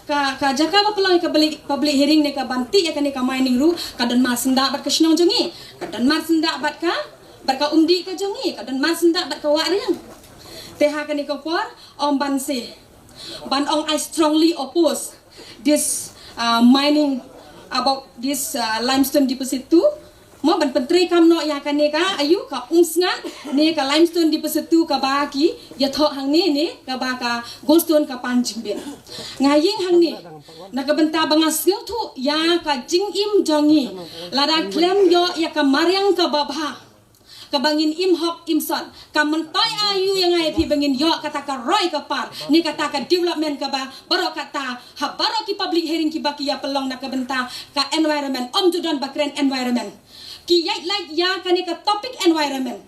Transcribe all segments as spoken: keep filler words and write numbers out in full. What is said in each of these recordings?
Ka, ka jaka ba pynlong ïa ka public, public hearing ne ka ban tih ïa kane ka mining ruh, ka don marsyndah bad ka shnong jong ngi, ka don marsyndah bad ka, bad ka umdih ka jong ngi, ka don marsyndah bad ka wah riang. Te ha kane ka por, ym ban seh, ban ong I strongly oppose this, uh, mining about this, uh, limestone deposit two. Mo ban pyntreikam noh ïa kane ka, aïu, ka umsngat ne ka limestone deposit two kaba ki ïathoh hangne ne kaba ka Goldstone ka pan jingbit. Nga ïeng hangne na ka bynta ba nga sngewthuh ïa ka jingim jong ngi. Lada khlem ïoh ïa ka mariang kaba bha, kaba ngin im hok im sot, ka myntoi aïu ïa nga ïa phi ba ngin ïoh kata ka roi ka par ne kata ka development kaba baroh kata ha baroh ki public hearing kiba ki ïa pynlong na ka bynta ka environment, ym ju don ba kren environment. Ki ïaid lait ïa kane ka topic environment.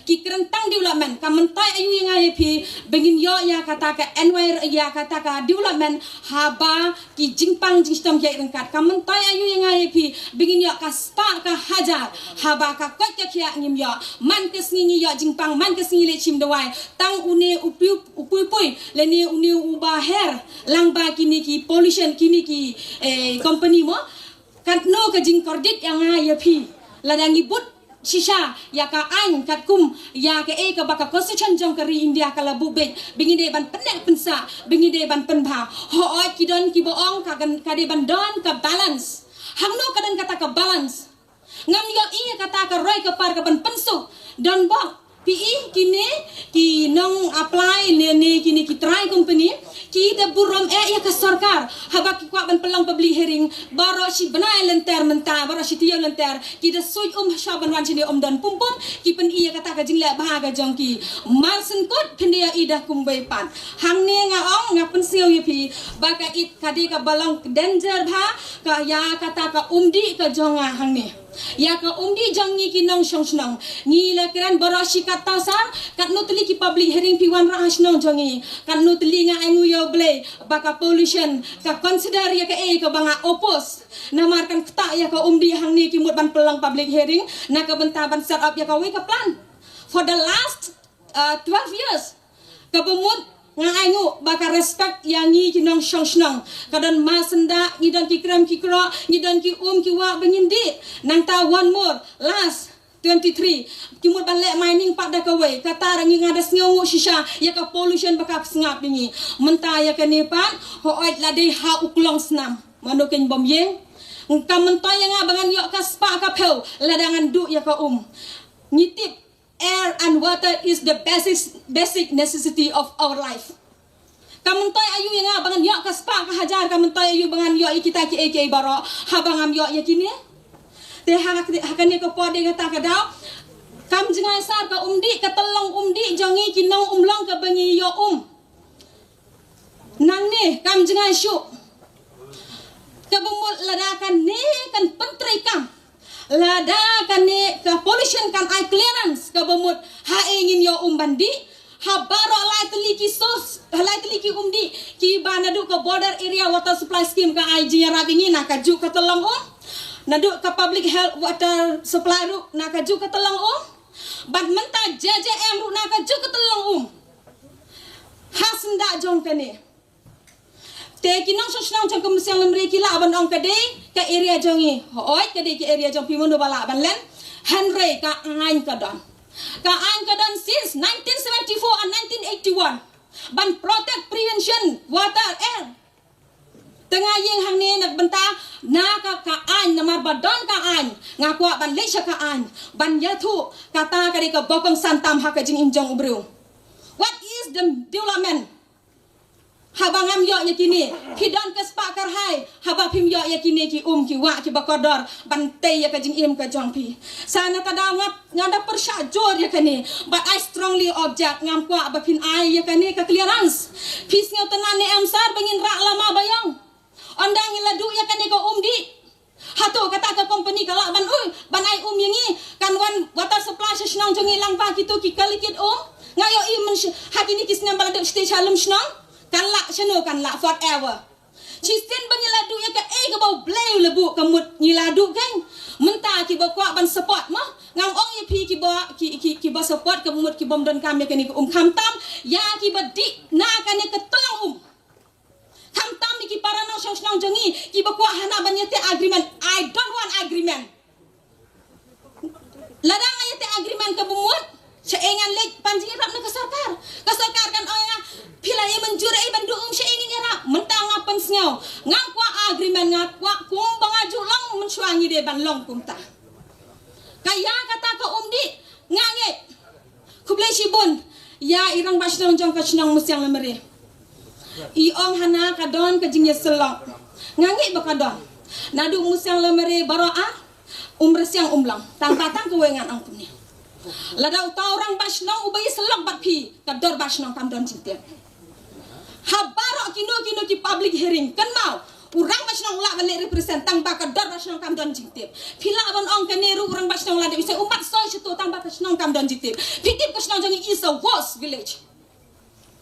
Ki kren tang development, ka myntoi aïu ïa nga ïa phi ba ngin ïoh ïa kata ka envir-, ïa kata ka development haba ki jingpang jingshitom ïaid ryngkat. Ka myntoi aïu ïa nga ïa phi ba ngin ïoh ka spah ka hajar haba ka koit ka khiah ngim ïoh. Man ka sngi ngi ïoh jingpang, man ka sngi leit shim dawai. Tang une u pui, u pui pui lane une uba her lang ba kine ki pollution, kine ki, eh, company mo. Katno ka jingkordit ïa nga ïa phi lada ngi bud shisha ïa ka aiñ katkum ïa kaei kaba ka constitution jong ka ri India ka la buh beit ba ngi dei ban pynneh pynsah, ba ngi dei ban pynbha. Hooid, ki don kiba ong ka kan, ka dei ban don ka balance. Hangno ka don kata ka balance? Ngam ïohi ïa kata ka roi ka par ka ban pynsuk. Don bok, phi i kine ki nong apply ne, ne kine ki trai company ki da burom eh ïa ka sorkar haba ki kwah ban pynlong public hearing. Baroh shi bnai lynter mynta, baroh shi taïew lynter ki da suit um sha ban wan shane, um don pum pum. Ki pyni ïa kata ka jingleh bha ka jong ki. Mar syn kut phin da ïohi da kumwei pat. Hangne nga ong, nga pynsngew ïa phi ba ka it ka dei kaba long danger bha ka ïa kata ka umdih ka jong nga hangne. Ïa ka umdih jong ngi ki nongshong shnong. Ngi la kren baroh shi kat taw sar, katno tylli ki public hearing phi wanrah ha shnong jong ngi. Katno tylli nga ainguh ïa U Blei ba ka pollution ka consider ïa kaei kaba nga oppose. Namar kan ktah ïa ka umdih hangne, ki mut ban pynlong public hearing na ka bynta ban set up ïa kawei ka plan. For the last, uh, twelve years, kaba mut nga ainguh ba ka respect ïa ngi ki nongshong shnong ka don marsyndah. Ngi don ki krem ki krok, ngi don ki um ki wah ba ngin dih. Nangta one more, last twenty-three, ki mut ban leh mining pat da kawei. Kata ruh ngi, nga da sngewnguh shisha ïa ka pollution ba ka sngap ïa ngi. Mynta ïa kane pat, hooid, la dei ha u klong snam, mano kein bym ïeng. Ka myntoi ïa nga ba ngan ïoh ka spah ka phew lada ngan duh ïa ka um. Ngi tip, air and water is the basic, basic necessity of our life. Ka myntoi aïu ïa nga ba ngan ïoh ka spah ka hajar, ka myntoi aïu ba ngan ïoh ïa kita kiei kiei baroh haba ngam ïoh ïa kine? Te ha, ha kane ka por dei kata ka daw, kam jngai sar ka umdih, ka tyllong umdih jong ngi ki nongumlong kaba ngi ïoh um. Nangne kam jngai shuh. Kaba mut lada kane kan pyntreikam, lada kane ka pollution kan ai clearance, kaba mut haei ngin ïoh um ban dih? Ha baroh lai tylli ki source, ha lai tylli ki umdih kiba naduh ka border area water supply scheme ka ai jingïarap ïa ngi na kajuh ka tyllong um. Naduh ka public health water supply ruh na kajuh ka tyllong um. Bad mynta J J M ruh na kajuh ka tyllong um. Ha syndah jong kane. Te ki nongshong shnong jong ka Mynsiem Lamre ki lah ban ong ka dei ka area jong ngi. Hooid, ka dei ka area jong phi, mano ba lah ban len? Hynrei ka aiñ ka don. Ka aiñ ka don since nineteen seventy-four and nineteen eighty-one ban protect, prevention water, air. Te nga ïeng hangne na ka bynta na ka, ka aiñ, namar ba don ka aiñ, nga kwah ban leit sha ka aiñ ban ïathuh kata ka dei ka bokong santam ha ka jingim jong u briew. What is the development? Haba ngam ïoh ïa kine, phi don ka spah ka rhai haba phim ïoh ïa kine ki um ki wah kiba kordor ban tei ïa ka jingim ka jong phi. Sa na ka daw nga, nga da pyrshah jur ïa kane, but I strongly object, ngam kwah ba phin ai ïa kane ka clearance. Phi sngewtynnad ne em sar ba ngin rah lama ba ïong? Ynda ngi la duh ïa kane ka umdih, hato kata ka company ka lah ban, ui, ban ai um ïa ngi, kan wan water supply sha shnong jong ngi lang ba kito ki kali kit um? Nga ïohi mynsh-, ha kine ki snem ba la dep shatei sha lum shnong, kan lah shano, kan lah forever. Shisien ba ngi la duh ïa kaei kaba U Blei u la buh, ka mut ngi la duh kein. Mynta kiba kwah ban support mo, ngam ong ïa phi kiba, ki, ki, kiba support, ka mut kibym donkam ïa kane ka um, khamtam ïa kiba dih na kane ka tyllong um. Khamtam ïa ki para shnong jong ngi kiba kwah hana ban ïateh agreement. I don't want agreement. Lada nga ïateh agreement kaba mut, shaei ngan leit pan jingïarap na ka sorkar? Ka sorkar kan ong ïa nga, phi la ïa mynjur ei ban duh um, shaei ngin ïarap? Mynta nga pynsngew, ngam kwah agreement, nga kwah kumba nga ju long mynshuwa, ngi dei ban long kumta. Ka ïa kata ka um dih nga ngeit. Khublei shibun ïa i rangbah shnong jong ka shnong Musiang Lamare. I ong hana ka don ka jingïasyllok. Nga ngeit ba ka don. Naduh Musiang Lamare baroh ar, Umrasiang, Umlang, tang ba tang kawei ngan ong kumne. Lada uta u rangbah shnong uba ïasyllok bad phi, ka dorbar shnong kam don jingtip. Ha baroh kino kino ki public hearing, kynmaw, u rangbah shnong u lah ban leit represent, tang ba ka dorbar shnong kam don jingtip. Phi lah ban ong kane ruh u rangbah shnong la dep isai, u mat soi shato, tang ba ka shnong kam don jingtip. Phi tip ka shnong jong ngi is a worst village.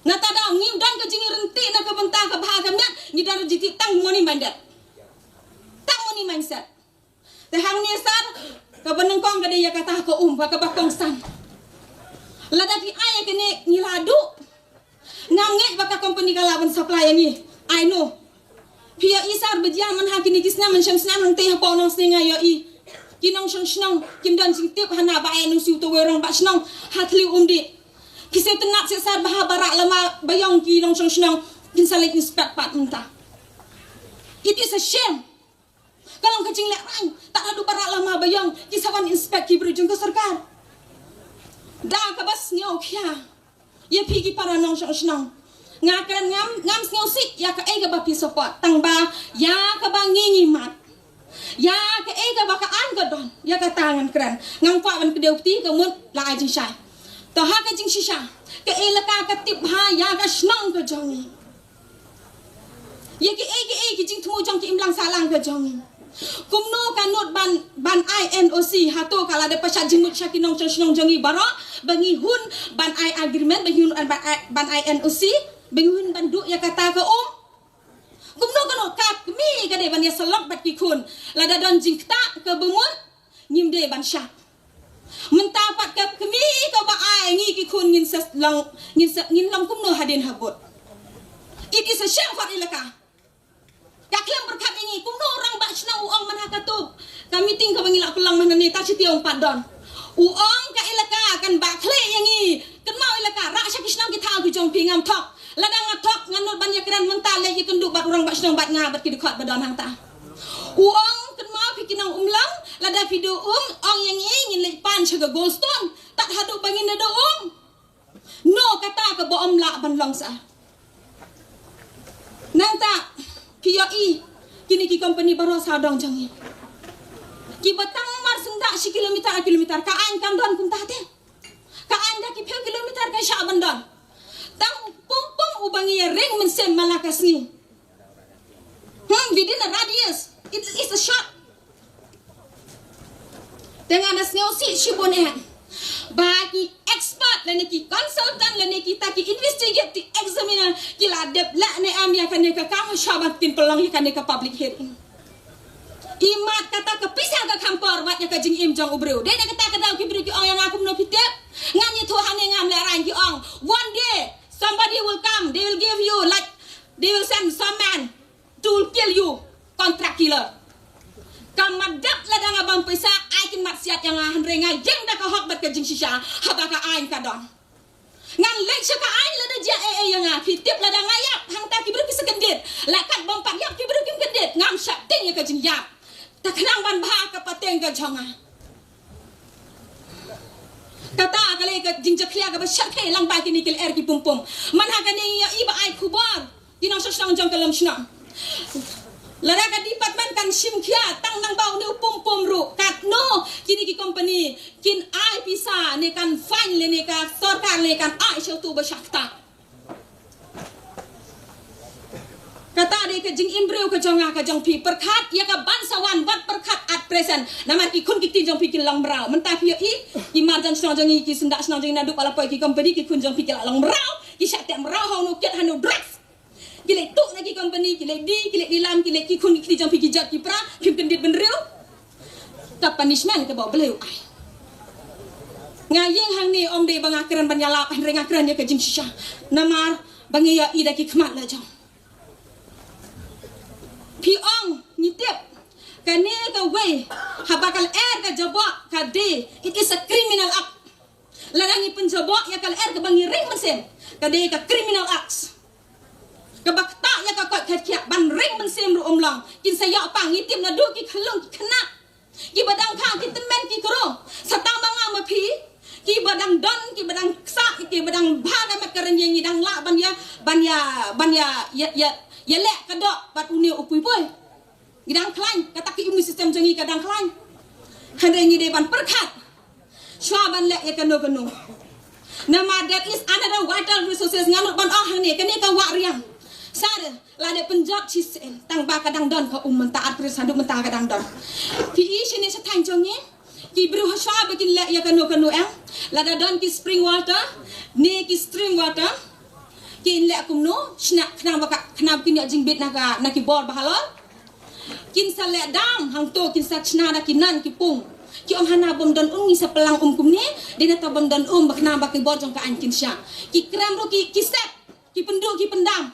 Nata da ngi don ka jingïaryntih na ka bynta ka bha ka miat, ngi don jingtip tang money minded. Tang money mindset. Te hangne sir, kaba nyngkong ka dei ïa kata ka um, ba kaba kongsan. Lada phi ai ïa kane ngi la duh. Ngam ngeit ba ka company ka lah ban supply ïa ngi. I know. Phi ïohi sir, ba jia man ha kine ki snem, mynshem snem hangtei hapoh Nongsneng nga ïohi. Ki nongshong shnong kim don jingtip hana ba ai NOC uta uwei u rangbah shnong ha thliew um dih. Ki sngewtynnat shisha ba ha barak lama ba ïong ki nongshong shnong kin sa leit inspect pat mynta. It is a shame. Ka long ka jinglehrain, tad haduh barak lama ba ïong ki sa wan inspect ki briew jong ka sorkar. Da kaba sngew khia ïa phi ki para nongshong shnong. Nga kren ngam, ngam sngewsih ïa kaei kaba phi support, tang ba ïa kaba ngi ngi mad. Ïa kaei kaba ka aiñ ka don, ïa kata ngan kren. Ngam kwah ban kdew kti, ka mut la ai jingshai. To ha ka jingshisha, ka elaka ka tip bha ïa ka shnong ka jong ngi. Ïa kiei kiei ki jingthmu jong ki imlang sahlang ka jong ngi. Kumno ka nud ban, ban ai NOC, hato ka la dep pynshah jingmut sha ki nongshong shnong jong ngi baroh ba ngi hun ban ai agreement, ba ngi hun ban ai, ban ai NOC, ba ngi hun ban duh ïa kata ka um? Kumno ka nud? Ka kmie ka dei ban ïasyllok bad ki khun. Lada don jingktah kaba mut, ngim dei ban shah. Mynta pat ka kmie kaba ai, ngi ki khun ngin sa long, ngin sa, ngin long kumno hadien habud? It is a shame for elaka. Ka khlem pyrkhat ïa ngi, kumno u rangbah shnong u ong man ha kato ka meeting kaba ngi la pynlong man hangne, ta shi taïew pat don. U ong ka elaka kan bah khlieh ïa ngi. Kynmaw elaka, rah sha ki shnong ki thaw ki jong phi, ngam thok. Lada nga thok, nga nud ban ïakren mynta, leit ïakynduh bad u rangbah shnong bad nga bad ki dkhot ba don hangta. U ong, kynmaw phi ki nong Umlang, lada phi duh um, ong ïa ngi, ngin leit pan sha ka Goldstone. Tad haduh ba ngin da duh um. No kata kaba ym lah ban long shuh. Nangta phi ïohi kine ki company baroh sawdong jong ngi, kiba tang mar syndah shi kilometer ar kilometer, ka aiñ kam don kumta te. Ka aiñ da ki phew kilometer ka shah ban don. Tang pum pum uba ngi ïa ring mynsiem man la ka sngi. Hmm, within a radius, it is a shot. Te nga da sngewsih shibun eh ba ki expert lane ki consultant lane kita ki investigative examiner ki la dep leh ne em ïa kane ka kam, shwa ban kin pynlong ïa kane ka public hearing. Imat kata ka pisa ka kham por wat ïa ka jingim jong u briew. Dei na kata ka daw ki briew ki ong ïa nga, kumno phi tip? Ngan ïathuh hangne, ngam lehraiñ. Ki ong, one day somebody will come, they will give you, like, they will send some man to kill you, contract killer. Ka mat dap lada nga bam pisa, ai kin mat siat ïa nga, hynrei nga ïeng da ka hok bad ka jingshisha haba ka aiñ ka don. Ngan leit sha ka aiñ lada jia ei ei ïa nga. Phi tip lada nga ïap, hangta ki briew ki sa kyndit. La kat bym pat ïap ki briew kim kyndit, ngam shah tieng ïa ka jingïap. Te khnang ban bha ka pateng ka jong nga. Kata ka lei ka jingjakhlia kaba shyrkhei lang ba kine ki lyer ki pum pum. Man ha kane ïa i ba ai khubor ki nongshong shnong jong ka lum shnong. Lada ka department kan shim khia tang nang ba une u pum pum ruh, katno kine ki company kin ai pisa ne kan fine lane ka sorkar lane kan ai sha utu ba shah ktah. Kata dei ka jingim briew ka jong nga ka jong phi. Pyrkhat ïa ka ban sa wan, wat pyrkhat at present. Namar ki khun ki kti jong phi kin long mraw. Mynta phi ïohi ki marjan shnong jong ngi, ki syndah shnong jong ngi, naduh ba la poi ki company, ki khun jong phi ki la long mraw. Ki shah teh mraw ha une u kit, ha une u drugs. Ki leit tuh na ki company, ki leit die, ki leit die lam, ki leit, ki khun ki kti jong phi ki jot ki pra, kim kyndit bynriew. Ka punishment kaba U Blei u ai. Nga ïeng hangne ym dei ba nga kren ban ïalap, hynrei nga kren ïa ka jingshisha. Namar ba ngi ïohi da ki khmat la jong. Phi ong ngi tip. Kane kawei, haba ka lyer ka jaboh ka dei, it is a criminal act. Lada ngi pynjaboh ïa ka lyer kaba ngi ring mynsiem, ka dei ka criminal acts. Kaba ktah ïa ka koit ka khiah ban ring mynsiem ruh ym long. Kin sa ïoh pang, ngi tip naduh ki khyllung ki khynnah, kiba dang kha ki tymmen ki kro. Sa tang ma nga ma phi, kiba dang don, kiba dang ksah, kiba dang bha ka met ka rynïeng, ngi dang lah ban ïa, ban ïa, ban ïa, ïa, ïa, ïa leh ka doh bad une u pui pui. Ngi dang khlaiñ, kata ka immune system jong ngi ka dang khlaiñ. Hynrei ngi dei ban pyrkhat shuwa ban leh ïa kano kano. Namar there is another vital resources, nga nud ban ong hangne, kane ka wah riang. Sar, la dep pynjot shisien, tang ba ka dang don ka um mynta, at present haduh mynta ka dang don. Phi i shane sha thaiñ jong ngi, ki briew ha shuwa ba kin leh ïa kano kano em. Lada don ki spring water ne ki stream water, kin leh kumno, shna khnang ba ka, khnang ba kin ïoh jingbit na ka, na ki bor ba halor. Kin sa leh dam hangto, kin sa shna da ki nan ki pung. Ki ong hana bym don um ngi sa pynlang um kumne, dei na ta bym don um ba khnang ba ki bor jong ka aiñ kin shah. Ki krem ruh ki, ki set, ki pynduh ki pyndam.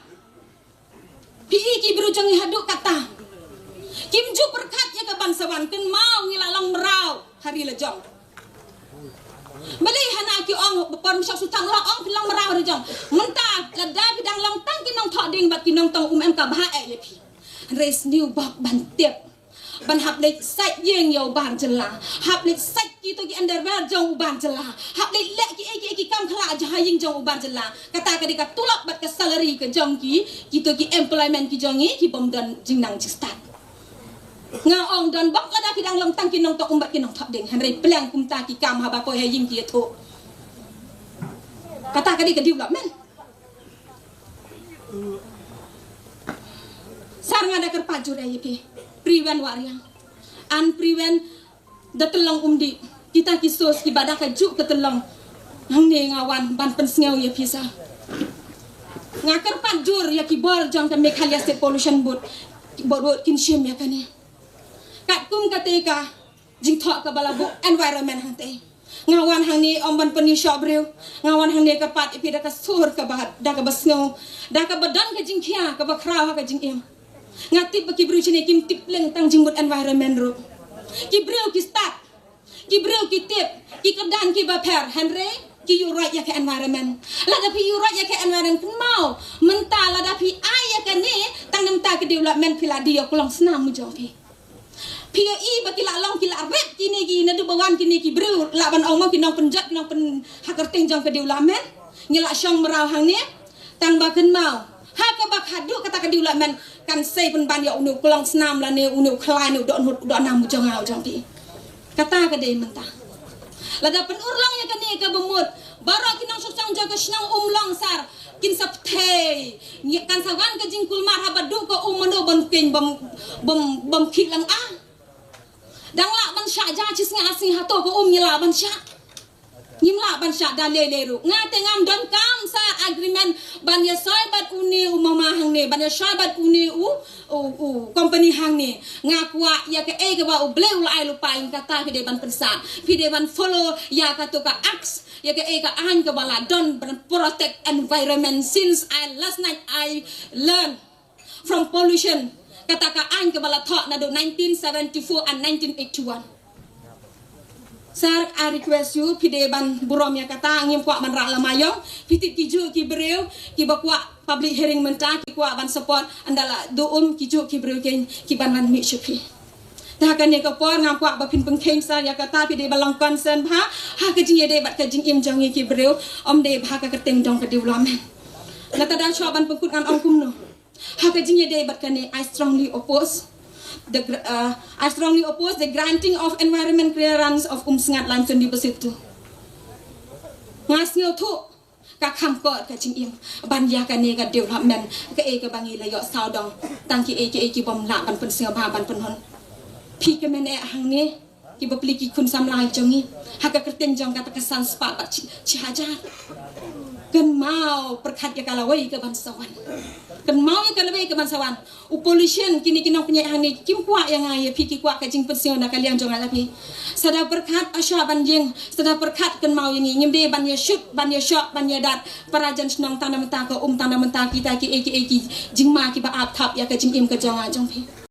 Phi i ki briew jong ngi haduh katta. Kim ju pyrkhat ïa ka ban sa wan, kynmaw ngi la long mraw ha ri la jong. Balei hana ki ong ba por mynshuwa shu tam la ong phi long mraw ha ri jong. Mynta lada phi dang long tang ki nongthoh dieng bad ki nongtong um em ka bha eh ïa phi. Hynrei sniew bok ban tip. Ban hap leit sait ïing ïa u bar jylla. Hap leit sait kito ki underwear jong u bar jylla. Hap leit leh kiei kiei ki kam khlah jong ha ïing jong u bar jylla. Kata ka dei ka tulop bad ka salary ka jong ki, kito ki employment ki jong ngi, ki bym don jingnang jingstad. Nga ong don bok lada ki dang long tang ki nongtong um bad ki nongthoh dieng. Hynrei pliang kumta ki kam haba poi ha ïing ki ïathuh. Kata ka dei ka development. Sar nga da kyrpad jur ïa phi. Prevent wah riang. And prevent da tyllong um dih. Kita ki source kiba da ka juk ka tyllong. Hangne nga wan ban pynsngew ïa phi sar. Nga kyrpad jur ïa ki bor jong ka Meghalaya State Pollution Board. Ki bor bor kin shim ïa kane. Katkum kata ka jingthoh kaba la buh environment hangtei. Nga wan hangne ym ban pyni shoh briew. Nga wan hangne kyrpad ïa phi da ka sur kaba, da kaba sngew, da kaba don ka jingkhia kaba khraw ha ka jingim. Nga tip ba ki briew shane kim tip lem tang jingmut environment ruh. Ki briew ki stad, ki briew ki tip, ki kyrdan kiba pher, hynrei ki ïuhroit ïa ka environment. Lada phi ïuhroit ïa ka environment, kynmaw mynta lada phi ai ïa kane, tang namar ka development phi la die ïa u klong snam u jong phi. Phi ïohi ba ki la long, ki la ret kine ki, naduh ba wan kine ki briew, lah ban ong mo ki nongpynjot, nongpyn ha kyrteng jong ka development. Ngi la shong mraw hangne, tang ba kynmaw, ha kaba khatduh kata ka development kan sei pynban ïa une u klong snam lane une u khlaiñ, une u dohnud, u dohnam u jong nga u jong phi. Kata ka dei mynta. Lada pynurlong ïa kane kaba mut, baroh ki nongshong shnong jong ka shnong Umlong sar kin sa pynthei. Ngi kan sa wan ka jingkulmar haba duh ka um, mano ban kheiñ, bym, bym, bym khih lang ah. Dang lah ban shah ja shi sngi ar sngi hato ka um ngi lah ban shah. Ngim lah ban shah da lei lei ruh. Nga te ngam donkam sa agreement ban ïa soi bad une u mama hangne, ban ïa soi bad une u, u, u company hangne. Nga kwah ïa kaei kaba U Blei u la ai lypa ïa kata phi dei ban pynsah. Phi dei ban follow ïa kato ka acts, ïa kaei ka aiñ kaba la don ban protect environment. Since I last night I learn from pollution, kata ka aiñ kaba la thoh naduh nineteen seventy-four and nineteen eighty-one. Sir, I request you, phi dei ban burom ïa kata, ngim kwah ban rah lama ïong. Phi tip ki juh ki briew kiba kwah public hearing mynta, ki kwah ban support, ynda la duh um ki juh ki briew ki, ki ban wan mih sha phi. Te ha kane ka por ngam kwah ba phin pynkheiñ sir ïa kata, phi dei ban long concern bha ha ka jingïadei bad ka jingim jong ngi ki briew, ym dei bha ha ka kyrteng jong ka development. Lada da shuwa ban pynkut ngan ong kumno. Ha ka jingïadei bad kane, I strongly oppose the gr-, uh, I strongly oppose the granting of environment clearance of Umsngat Limestone Deposit two. Nga sngewthuh ka kham kor ka jingim ban ïa kane ka development, kaei kaba ngi la ïoh sawdong, tang kiei kiei ki bym lah ban pynsngewbha ban pynhun. Phi kmen eh hangne, Ki bapli ki khun samla jong ngi ha ka kyrteng jong kata ka san spah bad chi, chi hajar. Kynmaw pyrkhat ïa ka lawei ka ban sa wan. Kynmaw ïa ka lawei ka ban sa wan. U politician kine ki nongpynïaid hangne kim kwah ïa nga ïa phi, ki kwah ka jingpynsngew na ka liang jong nga la phi. Sa da pyrkhat, asha ban jing, sa da pyrkhat kynmaw ïa ngi, ngim dei ban ïa shoot, ban ïa shoh, ban ïa dat. Para jan shnong tang na mynta ka um, tang na mynta kita ki ei ki ei ki jingma kiba ap thap ïa ka jingim ka jong nga jong phi.